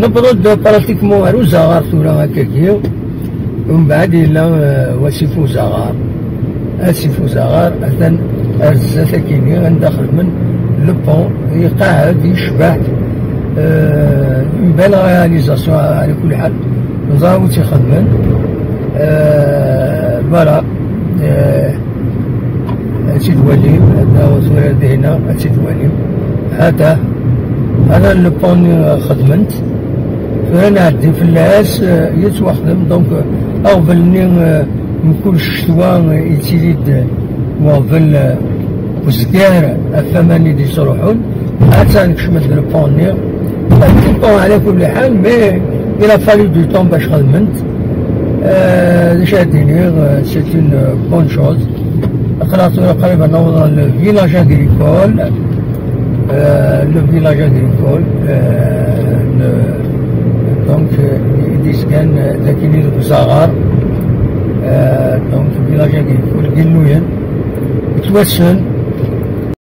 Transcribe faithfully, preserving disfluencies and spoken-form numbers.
Newweḍ-d pratiquement ar uzaɣar tura akkagi. Umbeɛd yella, eh, wasif uzaɣar. Asif uzaɣar atan ar zdat akini anda xedmen le pont, iqaɛed, yecbeḥ. Eh, une belle réalisation, ɛla kulli ḥal. Neẓra wi tt-ixedmen. Eh, voilà. Eh, ad tt-id-walim, ad naweḍ tura dihna, ad tt-id-walim. Hada, hada le pont-nni xedmen-t. Tura nɛeddi fell-as, eh, yettwaxdem. Donc, eh, aɣbel-nni, eh, mkul ccetwa, eh, yettili-d, eh, uɣbel, eh, uzgar ɣef waman i d-yettruḥun. Hatan kecmen-d le pont-nni. Le pont, ɛla kulli ḥal, mais il a fallu du temps bac xedmen-t. Eh, d acu ad d-iniɣ, eh, c'est une, eh, bonne chose. Aql-aɣ tura qrib ad naweḍ le village agricole. Eh, le village agricole, eh, le, donc, eh, i d-yezgan, eh, d akini deg uzaɣar. Eh, donc, village agricole, Gilluyen. Yettwassen.